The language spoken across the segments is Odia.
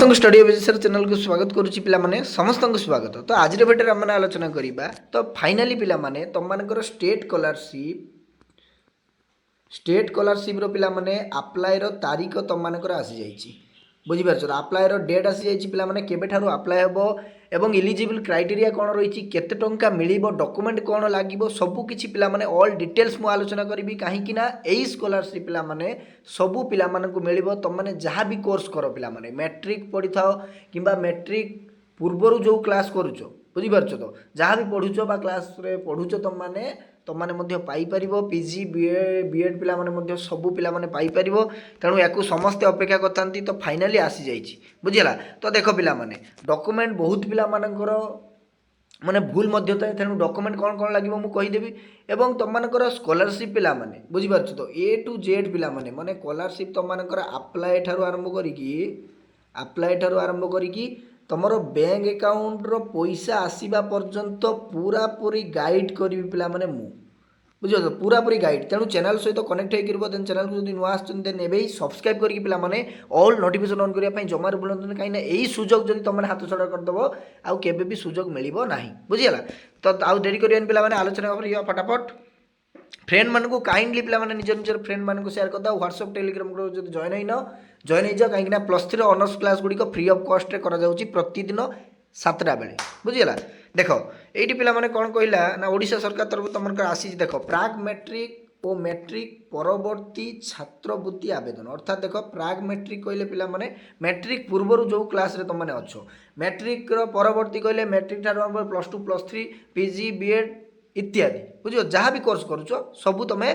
ସମସ୍ତଙ୍କୁ ଷ୍ଟଡି ଅଫିସର ଚ୍ୟାନେଲକୁ ସ୍ୱାଗତ କରୁଛି ପିଲାମାନେ, ସମସ୍ତଙ୍କୁ ସ୍ୱାଗତ। ତ ଆଜିର ଭିଡ଼ିଓରେ ଆମେ ଆଲୋଚନା କରିବା, ତ ଫାଇନାଲି ପିଲାମାନେ, ତୁମମାନଙ୍କର ଷ୍ଟେଟ୍ ସ୍କଲାରସିପ୍ର ପିଲାମାନେ ଆପ୍ଲାଏର ତାରିଖ ତୁମମାନଙ୍କର ଆସିଯାଇଛି। ବୁଝିପାରୁଛ ତ? ଆପ୍ଲାଏର ଡେଟ୍ ଆସିଯାଇଛି ପିଲାମାନେ। କେବେଠାରୁ ଆପ୍ଲାଏ ହେବ ଏବଂ ଇଲିଜିବଲ୍ କ୍ରାଇଟେରିଆ କ'ଣ ରହିଛି, କେତେ ଟଙ୍କା ମିଳିବ, ଡକୁମେଣ୍ଟ କ'ଣ ଲାଗିବ, ସବୁ କିଛି ପିଲାମାନେ ଅଲ୍ ଡିଟେଲ୍ସ ମୁଁ ଆଲୋଚନା କରିବି। କାହିଁକି ନା ଏଇ ସ୍କଲାରସିପ୍ ପିଲାମାନେ ସବୁ ପିଲାମାନଙ୍କୁ ମିଳିବ। ତୁମମାନେ ଯାହା ବି କୋର୍ସ କର ପିଲାମାନେ, ମ୍ୟାଟ୍ରିକ୍ ପଢ଼ିଥାଅ କିମ୍ବା ମ୍ୟାଟ୍ରିକ୍ ପୂର୍ବରୁ ଯେଉଁ କ୍ଲାସ୍ କରୁଛ, ବୁଝିପାରୁଛ ତ? ଯାହା ବି ପଢ଼ୁଛ ବା କ୍ଲାସ୍ରେ ପଢ଼ୁଛ ତୁମମାନେ ମଧ୍ୟ ପାଇପାରିବ। ପିଜି, ବିଏଡ଼୍ ପିଲାମାନେ ମଧ୍ୟ, ସବୁ ପିଲାମାନେ ପାଇପାରିବ। ତେଣୁ ୟାକୁ ସମସ୍ତେ ଅପେକ୍ଷା କରିଥାନ୍ତି। ତ ଫାଇନାଲି ଆସିଯାଇଛି, ବୁଝିହେଲା ତ? ଦେଖ ପିଲାମାନେ, ଡକୁମେଣ୍ଟ ବହୁତ ପିଲାମାନଙ୍କର ମାନେ ଭୁଲ ମଧ୍ୟ ଥାଏ। ତେଣୁ ଡକୁମେଣ୍ଟ କ'ଣ କ'ଣ ଲାଗିବ ମୁଁ କହିଦେବି। ଏବଂ ତୁମମାନଙ୍କର ସ୍କଲାରସିପ୍ ପିଲାମାନେ, ବୁଝିପାରୁଛ ତ, ଏ ଟୁ ଜେଡ଼୍ ପିଲାମାନେ, ମାନେ ସ୍କଲାରସିପ୍ ତୁମମାନଙ୍କର ଆପ୍ଲାଏ ଠାରୁ ଆରମ୍ଭ କରିକି ତୁମର ବ୍ୟାଙ୍କ ଆକାଉଣ୍ଟର ପଇସା ଆସିବା ପର୍ଯ୍ୟନ୍ତ ପୁରାପୁରି ଗାଇଡ଼ କରିବି ପିଲାମାନେ ମୁଁ, ବୁଝିପାରୁଛ? ପୁରାପୁରି ଗାଇଡ଼। ତେଣୁ ଚ୍ୟାନେଲ୍ ସହିତ କନେକ୍ଟ ହେଇକି ରୁହ। ଦେନ୍ ଚ୍ୟାନେଲକୁ ଯଦି ନୂଆ ଆସିଛନ୍ତି, ଦେନ୍ ଏବେ ହିଁ ସବସ୍କ୍ରାଇବ୍ କରିକି ପିଲାମାନେ ଅଲ୍ ନୋଟିଫିକେସନ୍ ଅନ୍ କରିବା ପାଇଁ ଜମାରୁ ଭୁଲନ୍ତୁନି। କାହିଁକିନା ଏଇ ସୁଯୋଗ ଯଦି ତୁମେ ହାତ ଛଡ଼ା କରିଦେବ, ଆଉ କେବେ ବି ସୁଯୋଗ ମିଳିବ ନାହିଁ। ବୁଝିଗଲା ତ? ଆଉ ଡେରି କରିବାନି ପିଲାମାନେ, ଆଲୋଚନା କରିବା ଫଟାଫଟ। ଫ୍ରେଣ୍ଡମାନଙ୍କୁ କାଇଣ୍ଡଲି ପିଲାମାନେ ନିଜ ନିଜର ଫ୍ରେଣ୍ଡମାନଙ୍କୁ ସେୟାର କରିଦେବ। ହ୍ୱାଟ୍ସଅପ୍, ଟେଲିଗ୍ରାମ ଗ୍ରୁପ୍ ଯଦି ଜଏନ୍ ହେଇନ, ଜଏନ୍ ହେଇଯାଅ। କାହିଁକିନା ପ୍ଲସ୍ ଥ୍ରୀର ଅନର୍ସ କ୍ଲାସ୍ ଗୁଡ଼ିକ ଫ୍ରି ଅଫ୍ କଷ୍ଟରେ କରାଯାଉଛି ପ୍ରତିଦିନ 7ଟା ବେଳେ। ବୁଝିଗଲା? ଦେଖ, ଏଇଠି ପିଲାମାନେ କ'ଣ କହିଲା ନା ଓଡ଼ିଶା ସରକାର ତରଫରୁ ତୁମମାନଙ୍କର ଆସିଛି। ଦେଖ, ପ୍ରାକ୍ ମେଟ୍ରିକ୍ ଓ ମେଟ୍ରିକ୍ ପରବର୍ତ୍ତୀ ଛାତ୍ରବୃତ୍ତି ଆବେଦନ। ଅର୍ଥାତ୍ ଦେଖ, ପ୍ରାକ୍ ମେଟ୍ରିକ୍ କହିଲେ ପିଲାମାନେ ମେଟ୍ରିକ୍ ପୂର୍ବରୁ ଯେଉଁ କ୍ଲାସ୍ରେ ତୁମମାନେ ଅଛ। ମେଟ୍ରିକ୍ର ପରବର୍ତ୍ତୀ କହିଲେ ମେଟ୍ରିକ୍ ଠାରୁ ଆରମ୍ଭ +2, +3, ପିଜି, ବିଏଡ଼୍ ଇତ୍ୟାଦି। ବୁଝିବ? ଯାହା ବି କୋର୍ସ କରୁଛ, ସବୁ ତୁମେ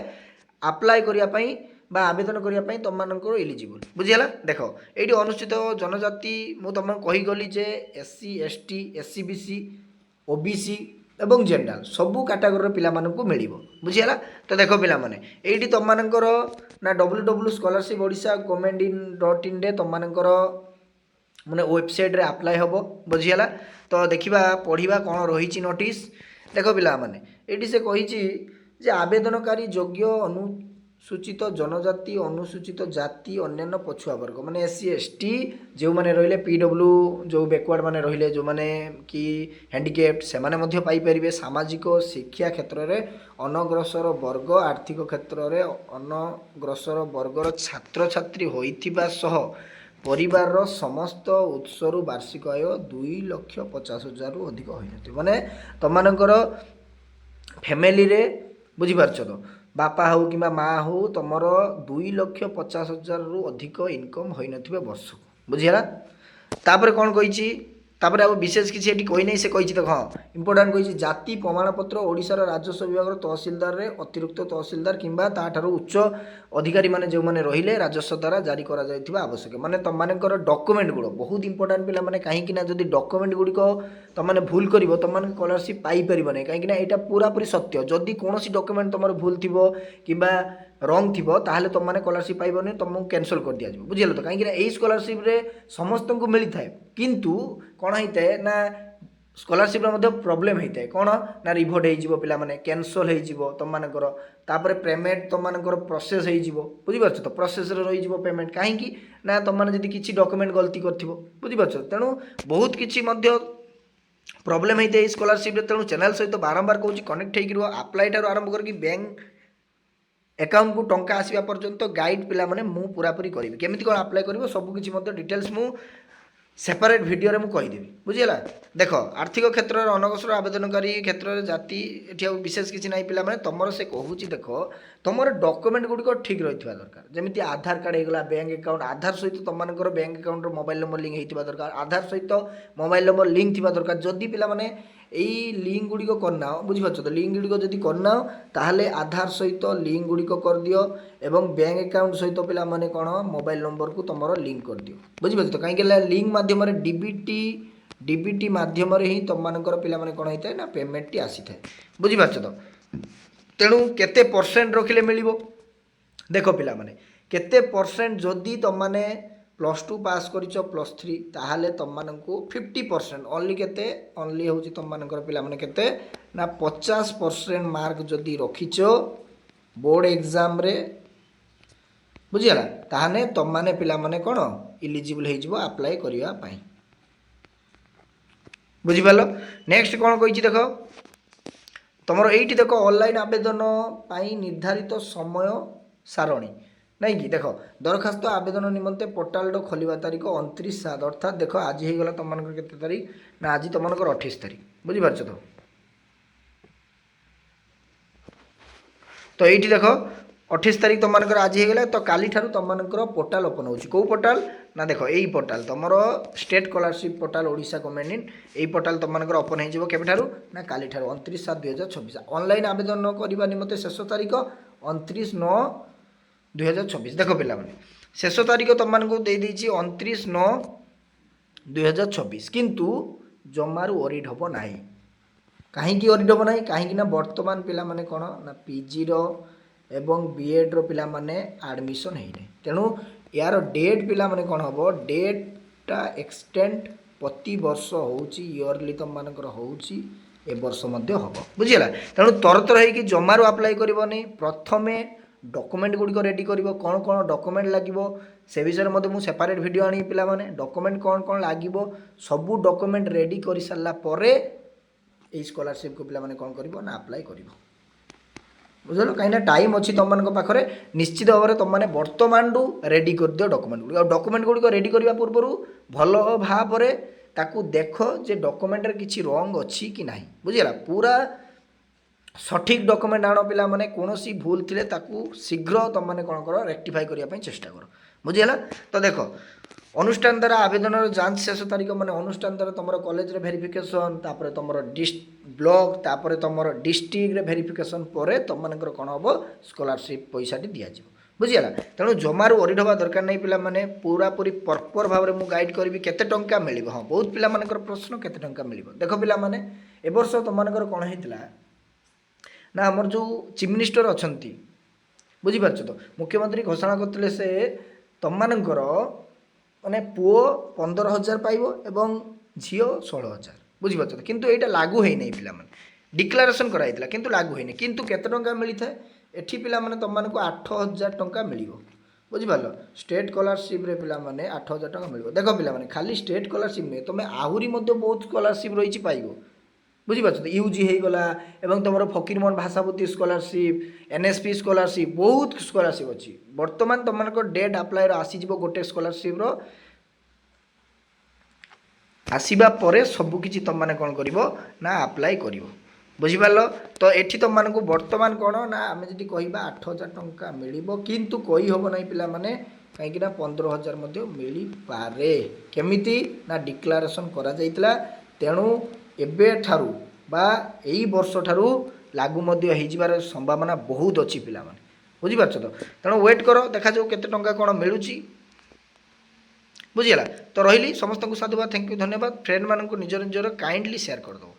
ଆପ୍ଲାଏ କରିବା ପାଇଁ ବା ଆବେଦନ କରିବା ପାଇଁ ତୁମମାନଙ୍କର ଇଲିଜିବୁଲ୍। ବୁଝିହେଲା? ଦେଖ, ଏଇଠି ଅନୁସୂଚିତ ଜନଜାତି, ମୁଁ ତୁମକୁ କହିଗଲି ଯେ SC, ST, SEBC, OBC ଏବଂ ଜେନେରାଲ ସବୁ କାଟାଗୋରୀର ପିଲାମାନଙ୍କୁ ମିଳିବ। ବୁଝିହେଲା ତ? ଦେଖ ପିଲାମାନେ, ଏଇଠି ତୁମମାନଙ୍କର ନା WW scholarship Odisha government in dot ଇନ୍ରେ ତୁମମାନଙ୍କର ମାନେ ୱେବସାଇଟ୍ରେ ଆପ୍ଲାଏ ହେବ। ବୁଝିହେଲା ତ? ଦେଖିବା, ପଢ଼ିବା କ'ଣ ରହିଛି ନୋଟିସ୍। ଦେଖ ପିଲାମାନେ, ଏଇଠି ସେ କହିଛି ଯେ ଆବେଦନକାରୀ ଯୋଗ୍ୟ ଅନୁସୂଚିତ ଜନଜାତି, ଅନୁସୂଚିତ ଜାତି, ଅନ୍ୟାନ୍ୟ ପଛୁଆ ବର୍ଗ, ମାନେ ଏସ୍ ସି, ଏସ୍ ଟି ଯେଉଁମାନେ ରହିଲେ, PW ଯେଉଁ ବ୍ୟାକୱାର୍ଡ଼ ମାନେ ରହିଲେ, ଯେଉଁମାନେ କି ହ୍ୟାଣ୍ଡିକ୍ୟାପ୍ଟ, ସେମାନେ ମଧ୍ୟ ପାଇପାରିବେ। ସାମାଜିକ ଶିକ୍ଷା କ୍ଷେତ୍ରରେ ଅନଗ୍ରସର ବର୍ଗ, ଆର୍ଥିକ କ୍ଷେତ୍ରରେ ଅନଗ୍ରସର ବର୍ଗର ଛାତ୍ରଛାତ୍ରୀ ହୋଇଥିବା ସହ ପରିବାରର ସମସ୍ତ ଉତ୍ସରୁ ବାର୍ଷିକ ଆୟ 2,50,000ରୁ ଅଧିକ ହୋଇନଥିବ। ମାନେ ତୁମମାନଙ୍କର ଫ୍ୟାମିଲିରେ, ବୁଝିପାରୁଛ ତ, ବାପା ହଉ କିମ୍ବା ମା ହଉ, ତୁମର 2,50,000ରୁ ଅଧିକ ଇନକମ୍ ହୋଇନଥିବ ବର୍ଷକୁ। ବୁଝିହେଲା? ତାପରେ କ'ଣ କହିଛି? ତାପରେ ଆଉ ବିଶେଷ କିଛି ଏଠି କହିନାହିଁ। ସେ କହିଛି, ଦେଖ, ହଁ, ଇମ୍ପୋର୍ଟାଣ୍ଟ କହିଛି, ଜାତି ପ୍ରମାଣପତ୍ର ଓଡ଼ିଶାର ରାଜସ୍ୱ ବିଭାଗର ତହସିଲଦାରରେ ଅତିରିକ୍ତ ତହସିଲଦାର କିମ୍ବା ତାଠାରୁ ଉଚ୍ଚ ଅଧିକାରୀମାନେ ଯେଉଁମାନେ ରହିଲେ, ରାଜସ୍ୱ ଦ୍ୱାରା ଜାରି କରାଯାଇଥିବା ଆବଶ୍ୟକ। ମାନେ ତୁମମାନଙ୍କର ଡକୁମେଣ୍ଟ ଗୁଡ଼ା ବହୁତ ଇମ୍ପୋର୍ଟାଣ୍ଟ ପିଲାମାନେ। କାହିଁକି ନା ଯଦି ଡକୁମେଣ୍ଟ ଗୁଡ଼ିକ ତୁମମାନେ ଭୁଲ କରିବ, ତୁମମାନେ ସ୍କଲାରସିପ୍ ପାଇପାରିବ ନାହିଁ। କାହିଁକି ନା ଏଇଟା ପୁରାପୁରି ସତ୍ୟ, ଯଦି କୌଣସି ଡକୁମେଣ୍ଟ ତୁମର ଭୁଲ ଥିବ କିମ୍ବା ରଙ୍ଗ ଥିବ, ତାହେଲେ ତୁମମାନେ ସ୍କଲାରସିପ୍ ପାଇବନି, ତୁମକୁ କ୍ୟାନସଲ୍ କରିଦିଆଯିବ। ବୁଝିଲ ତ? କାହିଁକିନା ଏଇ ସ୍କଲାରସିପ୍ରେ ସମସ୍ତଙ୍କୁ ମିଳିଥାଏ, କିନ୍ତୁ କ'ଣ ହେଇଥାଏ ନା ସ୍କଲାରସିପ୍ର ମଧ୍ୟ ପ୍ରୋବ୍ଲେମ୍ ହେଇଥାଏ। କ'ଣ ନା ରିଭର୍ଟ ହେଇଯିବ ପିଲାମାନେ, କ୍ୟାନସଲ୍ ହେଇଯିବ ତୁମମାନଙ୍କର। ତାପରେ ପେମେଣ୍ଟ ତୁମମାନଙ୍କର ପ୍ରୋସେସ୍ ହେଇଯିବ। ବୁଝିପାରୁଛ ତ? ପ୍ରୋସେସ୍ରେ ରହିଯିବ ପେମେଣ୍ଟ। କାହିଁକି ନା ତୁମମାନେ ଯଦି କିଛି ଡକୁମେଣ୍ଟ ଗଲତି କରିଥିବ। ବୁଝିପାରୁଛ? ତେଣୁ ବହୁତ କିଛି ମଧ୍ୟ ପ୍ରୋବ୍ଲେମ୍ ହେଇଥାଏ ଏଇ ସ୍କଲାରସିପ୍ରେ। ତେଣୁ ଚ୍ୟାନେଲ୍ ସହିତ ବାରମ୍ବାର କହୁଛି, କନେକ୍ଟ ହେଇକି ରୁହ। ଆପ୍ଲାଏ ଠାରୁ ଆରମ୍ଭ କରିକି ବ୍ୟାଙ୍କ ଆକାଉଣ୍ଟକୁ ଟଙ୍କା ଆସିବା ପର୍ଯ୍ୟନ୍ତ ଗାଇଡ଼ ପିଲାମାନେ ମୁଁ ପୁରାପୁରି କରିବି। କେମିତି କ'ଣ ଆପ୍ଲାଏ କରିବ, ସବୁ କିଛି ମଧ୍ୟ ଡିଟେଲ୍ସ ମୁଁ ସେପାରେଟ୍ ଭିଡ଼ିଓରେ ମୁଁ କହିଦେବି। ବୁଝିହେଲା? ଦେଖ, ଆର୍ଥିକ କ୍ଷେତ୍ରରେ ଅନଗ୍ରସର ଆବେଦନକାରୀ କ୍ଷେତ୍ରରେ ଜାତି, ଏଠି ଆଉ ବିଶେଷ କିଛି ନାହିଁ ପିଲାମାନେ। ତୁମର ସେ କହୁଛି, ଦେଖ, ତୁମର ଡକୁମେଣ୍ଟ ଗୁଡ଼ିକ ଠିକ୍ ରହିଥିବା ଦରକାର। ଯେମିତି ଆଧାର କାର୍ଡ଼ ହେଇଗଲା, ବ୍ୟାଙ୍କ ଆକାଉଣ୍ଟ, ଆଧାର ସହିତ ତୁମମାନଙ୍କର ବ୍ୟାଙ୍କ ଆକାଉଣ୍ଟର ମୋବାଇଲ ନମ୍ବର ଲିଙ୍କ୍ ହେଇଥିବା ଦରକାର, ଆଧାର ସହିତ ମୋବାଇଲ ନମ୍ବର ଲିଙ୍କ୍ ଥିବା ଦରକାର। ଯଦି ପିଲାମାନେ ଏଇ ଲିଙ୍କ୍ ଗୁଡ଼ିକ କରିନାଅ, ବୁଝିପାରୁଛ ତ, ଲିଙ୍କ୍ ଗୁଡ଼ିକ ଯଦି କରିନାଅ, ତାହେଲେ ଆଧାର ସହିତ ଲିଙ୍କ୍ ଗୁଡ଼ିକ କରିଦିଅ ଏବଂ ବ୍ୟାଙ୍କ ଆକାଉଣ୍ଟ ସହିତ ପିଲାମାନେ କ'ଣ ମୋବାଇଲ ନମ୍ବରକୁ ତୁମର ଲିଙ୍କ୍ କରିଦିଅ। ବୁଝିପାରୁଛ ତ? କାହିଁକି ନା ଲିଙ୍କ୍ ମାଧ୍ୟମରେ, ଡିବିଟି ମାଧ୍ୟମରେ ହିଁ ତୁମମାନଙ୍କର ପିଲାମାନେ କ'ଣ ହେଇଥାଏ ନା ପେମେଣ୍ଟଟି ଆସିଥାଏ। ବୁଝିପାରୁଛ ତ? ତେଣୁ କେତେ ପରସେଣ୍ଟ ରଖିଲେ ମିଳିବ? ଦେଖ ପିଲାମାନେ, କେତେ ପରସେଣ୍ଟ, ଯଦି ତୁମମାନେ +2 ପାସ୍ କରିଛ, +3, ତାହେଲେ ତୁମମାନଙ୍କୁ 50% ଅନଲି। କେତେ ଅନଲି ହେଉଛି ତୁମମାନଙ୍କର ପିଲାମାନେ, କେତେ ନା 50% ମାର୍କ ଯଦି ରଖିଛ ବୋର୍ଡ଼ ଏକ୍ଜାମ୍ରେ, ବୁଝିଗଲା, ତାହେଲେ ତୁମମାନେ ପିଲାମାନେ କ'ଣ ଇଲିଜିବଲ୍ ହେଇଯିବ ଆପ୍ଲାଏ କରିବା ପାଇଁ। ବୁଝିପାରିଲ? ନେକ୍ସଟ କ'ଣ କହିଛି ଦେଖ। ତମର ଏଇଠି ଦେଖ, ଅନଲାଇନ୍ ଆବେଦନ ପାଇଁ ନିର୍ଦ୍ଧାରିତ ସମୟ ସାରଣୀ, ନାଇଁ କି? ଦେଖ, ଦରଖାସ୍ତ ଆବେଦନ ନିମନ୍ତେ ପୋର୍ଟାଲର ଖୋଲିବା ତାରିଖ 29/7। ଅର୍ଥାତ୍ ଦେଖ, ଆଜି ହେଇଗଲା ତୁମମାନଙ୍କର କେତେ ତାରିଖ ନା ଆଜି ତୁମମାନଙ୍କର 28 ତାରିଖ। ବୁଝିପାରୁଛ ତ? ତ ଏଇଠି ଦେଖ, 28 ତାରିଖ ତୁମମାନଙ୍କର ଆଜି ହେଇଗଲା। ତ କାଲିଠାରୁ ତୁମମାନଙ୍କର ପୋର୍ଟାଲ ଓପନ୍ ହେଉଛି। କେଉଁ ପୋର୍ଟାଲ ନା ଦେଖ, ଏଇ ପୋର୍ଟାଲ ତୁମର state scholarship portal, Odisha government in ଏଇ ପୋର୍ଟାଲ ତୁମମାନଙ୍କର ଓପନ୍ ହେଇଯିବ କେବେଠାରୁ ନା କାଲିଠାରୁ, 29/7/2026। ଅନଲାଇନ୍ ଆବେଦନ କରିବା ନିମନ୍ତେ ଶେଷ ତାରିଖ 29/9/2026। ଦେଖ ପିଲାମାନେ, ଶେଷ ତାରିଖ ତୁମମାନଙ୍କୁ ଦେଇଦେଇଛି 29/9/2026। କିନ୍ତୁ ଜମାରୁ ୱରିଡ୍ ହେବ ନାହିଁ। କାହିଁକି ୱରିଡ୍ ହେବ ନାହିଁ? କାହିଁକି ନା ବର୍ତ୍ତମାନ ପିଲାମାନେ କ'ଣ ନା ପିଜିର ଏବଂ ବିଏଡ଼୍ର ପିଲାମାନେ ଆଡ଼ମିସନ୍ ହେଇନାହିଁ। ତେଣୁ ଏହାର ଡେଟ୍ ପିଲାମାନେ କ'ଣ ହେବ? ଡେଟ୍ଟା ଏକ୍ସଟେଣ୍ଡ ପ୍ରତିବର୍ଷ ହେଉଛି, ଇୟରଲି ତୁମମାନଙ୍କର ହେଉଛି, ଏ ବର୍ଷ ମଧ୍ୟ ହେବ। ବୁଝିହେଲା? ତେଣୁ ତରତର ହେଇକି ଜମାରୁ ଆପ୍ଲାଏ କରିବନି। ପ୍ରଥମେ ଡକୁମେଣ୍ଟ ଗୁଡ଼ିକ ରେଡ଼ି କରିବ। କ'ଣ କ'ଣ ଡକୁମେଣ୍ଟ ଲାଗିବ, ସେ ବିଷୟରେ ମଧ୍ୟ ମୁଁ ସେପାରେଟ୍ ଭିଡ଼ିଓ ଆଣିବି। ପିଲାମାନେ, ଡକୁମେଣ୍ଟ କ'ଣ କ'ଣ ଲାଗିବ, ସବୁ ଡକୁମେଣ୍ଟ ରେଡ଼ି କରିସାରିଲା ପରେ ଏଇ ସ୍କଲାରସିପ୍କୁ ପିଲାମାନେ କ'ଣ କରିବ ନା ଆପ୍ଲାଏ କରିବ। ବୁଝିଲ? କାହିଁକିନା ଟାଇମ୍ ଅଛି ତୁମମାନଙ୍କ ପାଖରେ। ନିଶ୍ଚିତ ଭାବରେ ତୁମମାନେ ବର୍ତ୍ତମାନଠୁ ରେଡ଼ି କରିଦିଅ ଡକୁମେଣ୍ଟ ଗୁଡ଼ିକ। ଆଉ ଡକୁମେଣ୍ଟ ଗୁଡ଼ିକ ରେଡ଼ି କରିବା ପୂର୍ବରୁ ଭଲ ଭାବରେ ତାକୁ ଦେଖ ଯେ ଡକୁମେଣ୍ଟରେ କିଛି ରଙ୍ଗ ଅଛି କି ନାହିଁ। ବୁଝିହେଲା? ପୁରା ସଠିକ୍ ଡକୁମେଣ୍ଟ ଆଣ ପିଲାମାନେ। କୌଣସି ଭୁଲ ଥିଲେ ତାକୁ ଶୀଘ୍ର ତୁମମାନେ କ'ଣ କର, ରେକ୍ଟିଫାଇ କରିବା ପାଇଁ ଚେଷ୍ଟା କର। ବୁଝିହେଲା? ତ ଦେଖ, ଅନୁଷ୍ଠାନ ଦ୍ୱାରା ଆବେଦନର ଯାଞ୍ଚ ଶେଷ ତାରିଖ, ମାନେ ଅନୁଷ୍ଠାନ ଦ୍ୱାରା ତୁମର କଲେଜରେ ଭେରିଫିକେସନ୍, ତାପରେ ତୁମର ବ୍ଲକ୍, ତାପରେ ତୁମର ଡିଷ୍ଟ୍ରିକ୍ଟରେ ଭେରିଫିକେସନ୍ ପରେ ତୁମମାନଙ୍କର କ'ଣ ହେବ? ସ୍କଲାରସିପ୍ ପଇସାଟି ଦିଆଯିବ। ବୁଝିହେଲା? ତେଣୁ ଜମାରୁ ୱରିଡ୍ ହେବା ଦରକାର ନାହିଁ ପିଲାମାନେ। ପୁରାପୁରି ପ୍ରପର୍ ଭାବରେ ମୁଁ ଗାଇଡ଼ କରିବି। କେତେ ଟଙ୍କା ମିଳିବ? ହଁ, ବହୁତ ପିଲାମାନଙ୍କର ପ୍ରଶ୍ନ, କେତେ ଟଙ୍କା ମିଳିବ? ଦେଖ ପିଲାମାନେ, ଏ ବର୍ଷ ତୁମମାନଙ୍କର କ'ଣ ହେଇଥିଲା ନା ଆମର ଯେଉଁ ଚିଫ୍ ମିନିଷ୍ଟର ଅଛନ୍ତି, ବୁଝିପାରୁଛ ତ, ମୁଖ୍ୟମନ୍ତ୍ରୀ ଘୋଷଣା କରିଥିଲେ ସେ ତୁମମାନଙ୍କର ମାନେ ପୁଅ 15,000 ପାଇବ ଏବଂ ଝିଅ 16,000। ବୁଝିପାରୁଛ ତ? କିନ୍ତୁ ଏଇଟା ଲାଗୁ ହେଇନାହିଁ ପିଲାମାନେ। ଡିକ୍ଲାରେସନ୍ କରାଯାଇଥିଲା କିନ୍ତୁ ଲାଗୁ ହେଇନି। କିନ୍ତୁ କେତେ ଟଙ୍କା ମିଳିଥାଏ ଏଠି ପିଲାମାନେ? ତୁମମାନଙ୍କୁ 8,000 ଟଙ୍କା ମିଳିବ। ବୁଝିପାରିଲ? ଷ୍ଟେଟ୍ ସ୍କଲାରସିପ୍ରେ ପିଲାମାନେ 8,000 ଟଙ୍କା ମିଳିବ। ଦେଖ ପିଲାମାନେ, ଖାଲି ଷ୍ଟେଟ୍ ସ୍କଲାରସିପ୍ ନୁହେଁ, ତୁମେ ଆହୁରି ମଧ୍ୟ ବହୁତ ସ୍କଲାରସିପ୍ ରହିଛି ପାଇବ। ବୁଝିପାରୁଛ ତ? ୟୁଜି ହେଇଗଲା ଏବଂ ତୁମର ଫକୀରମୋହନ ଭାଷାବତୀ ସ୍କଲାରସିପ୍, ଏନ୍ଏସ୍ପି ସ୍କଲାରସିପ୍, ବହୁତ ସ୍କଲାରସିପ୍ ଅଛି। ବର୍ତ୍ତମାନ ତୁମମାନଙ୍କ ଡେଟ୍ ଆପ୍ଲାଏର ଆସିଯିବ। ଗୋଟେ ସ୍କଲାରସିପ୍ର ଆସିବା ପରେ ସବୁକିଛି ତୁମମାନେ କ'ଣ କରିବ ନା ଆପ୍ଲାଏ କରିବ। ବୁଝିପାରିଲ ତ? ଏଠି ତୁମମାନଙ୍କୁ ବର୍ତ୍ତମାନ କ'ଣ ନା ଆମେ ଯଦି କହିବା 8,000 ଟଙ୍କା ମିଳିବ, କିନ୍ତୁ କହିହେବ ନାହିଁ ପିଲାମାନେ। କାହିଁକିନା 15,000 ମଧ୍ୟ ମିଳିପାରେ। କେମିତି ନା ଡିକ୍ଲାରେସନ୍ କରାଯାଇଥିଲା। ତେଣୁ ଏବେଠାରୁ ବା ଏଇ ବର୍ଷଠାରୁ ଲାଗୁ ମଧ୍ୟ ହେଇଯିବାର ସମ୍ଭାବନା ବହୁତ ଅଛି ପିଲାମାନେ। ବୁଝିପାରୁଛ ତ? ତେଣୁ ୱେଟ୍ କର, ଦେଖାଯାଉ କେତେ ଟଙ୍କା କ'ଣ ମିଳୁଛି। ବୁଝିହେଲା ତ? ରହିଲି, ସମସ୍ତଙ୍କୁ ସାଧୁବାଦ, thank you, ଧନ୍ୟବାଦ। ଫ୍ରେଣ୍ଡମାନଙ୍କୁ ନିଜର ନିଜର କାଇଣ୍ଡଲି ସେୟାର କରିଦେବ।